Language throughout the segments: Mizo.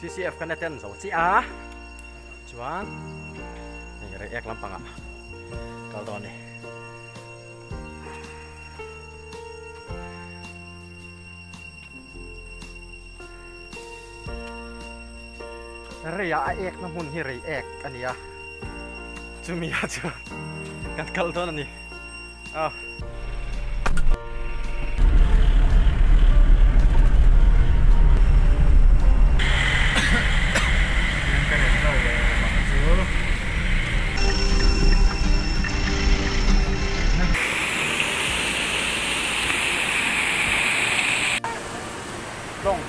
CCF kan attend zo chiah a, chuan hei Reiek lampangah kal dawn a ni. Reiah a ekna hmun hi Reiek a ni a, chumi ah chuan kan kal dawn a ni. A. Lawng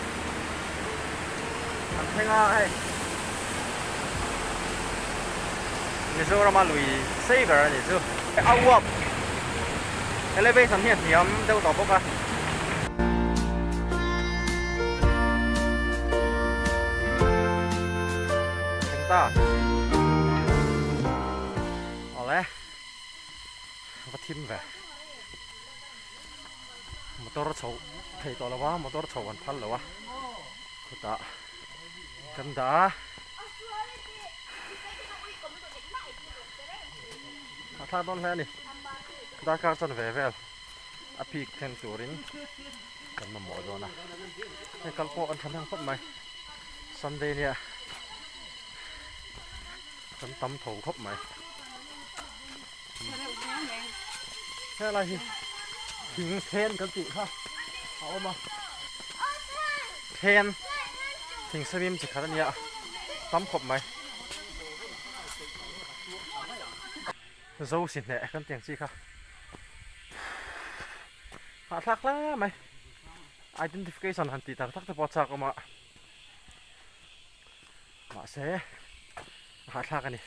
an thleng a hei Mizorama lui sei ber a nih chu a uap elevation hi a hniam deuh tawh bawk a. Thleng ta awle va thim ve. Motor chho thei tawh lo a, motor chho an phal lo a, khutah kan dah a. A thlak dawn hle a ni, darkar chuan ve vel a phik thleng turin kan mamawh dawn a, hei kal pawh an tha hnem khawp mai, Sunday nia kan tam tho khawp mai. Helai hi thing then kan tih kha a awm a then thing samim chi khat a nia tam khawp mai zo si hneh kan tih ang chi kha hahthlak hle mai identification han tih tak tak te pawh a chak awm a mahse a hahthlak a ni.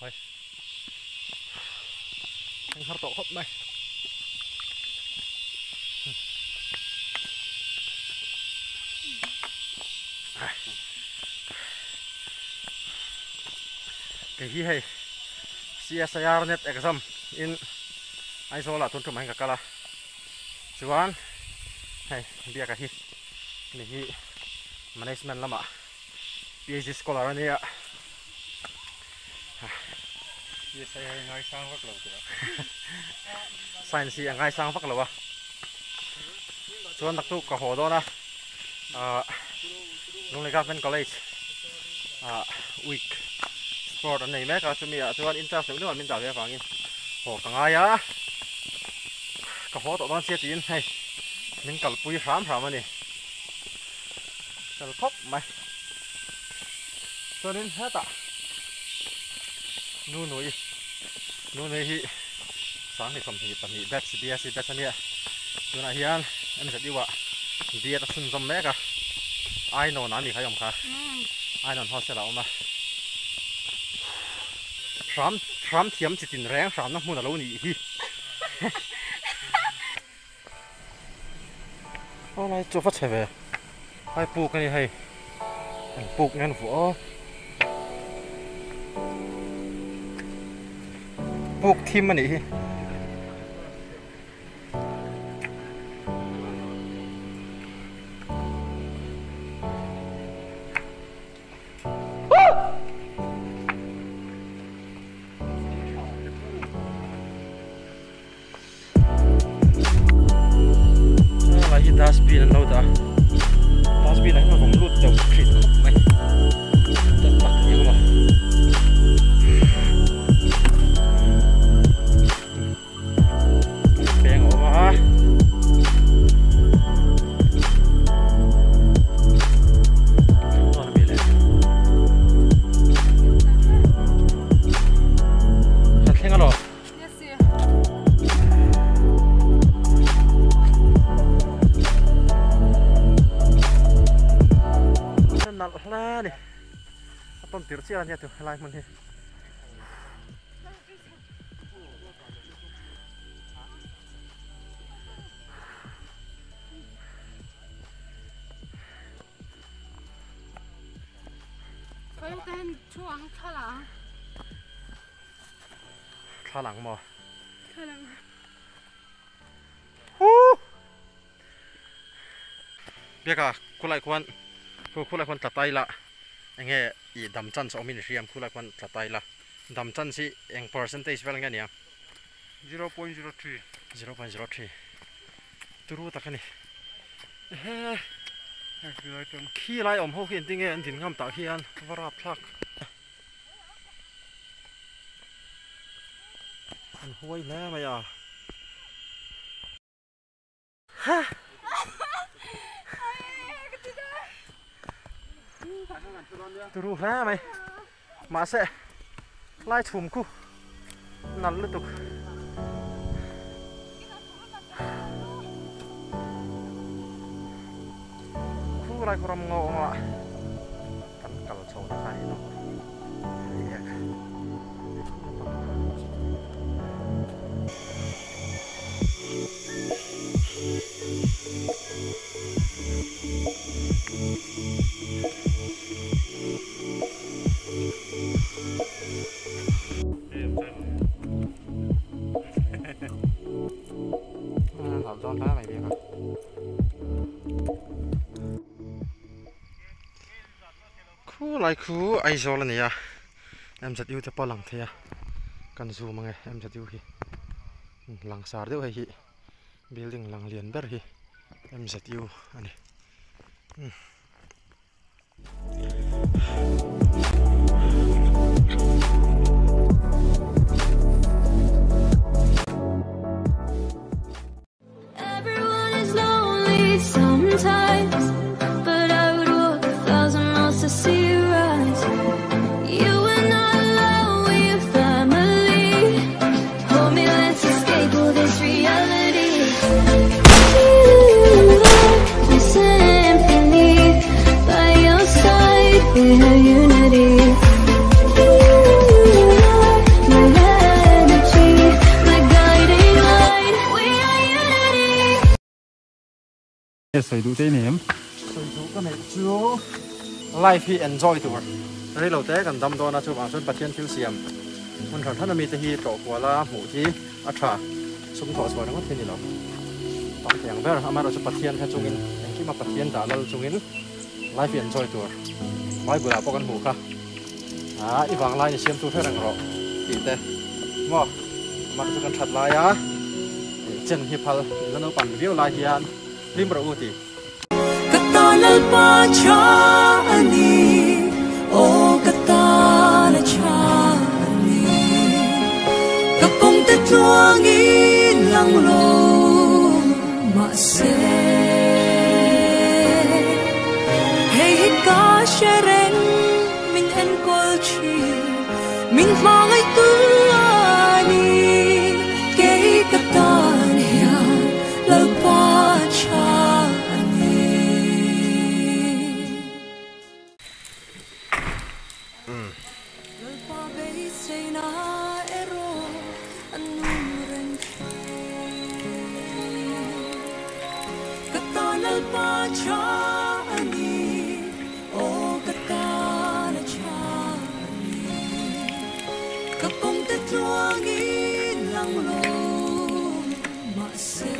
Hoi. Ang har tawh khawp mai. Kei hi hei CSIR net exam in Aizawl ah tun tum ah hian ka kal a chuan hei biaka hi mi hi management lamah PhD scholar a nia CSIR hi ngaisang vak lo tih a science hi a ngaisang vak lo a chuan naktuk ka haw dawn a ah Lunglei Government College ah week sport an nei mek a chumi ah chuan in charge deuh deuh ah min dah ve avangin haw ka ngai a ka haw tawh dawn sia tiin hei min kalpui hram hram a ni fel khawp mai chuanin hetah Nunui Nunui hi Sanghnih 22 batch BSc batch a nia tunah hian MZU ah B.Ed a chhunzawm mek a Ainawn ah mi kha i awm kha Ainawn hostel ah a awm a hram hram thiam chi tin reng hramna hmun a lo nih hi aw lai chu va chhe ve hai puk a ni hei an puk nge an vuah aw puk thim a nih hi. Helai hi dustbin an lo dah a dustbin ah hian a vawm lut deuh thin khawp mai tak tak ni awm a. Peng a awm a. Kan thleng alawm. Nalh hle a ni. A tawn tirh chiah a nia tu helai hmun hi. Thla lang maw? Thla lang. Huu! Biaka khulai khuan khu khulai khuan tla tai la enge ih dam chance awm in i hriam khulai khuan tla tai la dam chance hi eng percentage vel nge nia? 0.03 0.03 turu tak a ni ehe khi lai awm ho khi engtin nge an din ngam tah khian va rap thlak. An huai hle mai a. Ha! Turu hle mai. Mahse lai chhum khu nal lutuk. Khu lai khu ram ngaw awm a kan kal chho na kha ni lo. Khu lai khu Aizawl a ni a MZU te pawh a lang thei a kan zoom ange MZU hi langsar deuh hei hi building lang lian ber hi MZU a ni. Everyone is lonely sometimes, but I would walk a thousand miles to see you rise. You are not alone, we're family. Hold me, let's escape all this reality. You are my symphony, by your side we have unity. You are my energy, my guiding light. We are unity. Sawi duh te i nei em? Sawi duh ka neih chu life hi enjoy tur rei lo te kan dam dawn a chuvang chuan Pathian thil siam hmun hran hran a mite hi tlawh kual a hmuh hi a tha sum thawh chhuah ringawt hi a ni lo tam thei ang ber amaherawhchu Pathian hre chungin engkim a Pathian dah lal chungin life hi enjoy tur Bible ah pawh kan hmuh kha ah i vang lai ni siam tu hre reng rawh tih te maw amaherawhchu kan that lai a chen hi phal la naupang viau lai hian hlim rawh u tih. Ka tan lalpa tha a ni, aw ka tan a tha a ni. Ka kawngte tluangin lang lo mahse, hei hi ka hre reng min enkawl thin, min hmangaihtu a ni. Kei ka tan hian lalpa tha a ni. Lalpa beiseina erawh a nung reng thin. Ka tan lalpa tha a ni, aw ka tan a tha a ni. Ka kawngte tluangin lang lo mahse.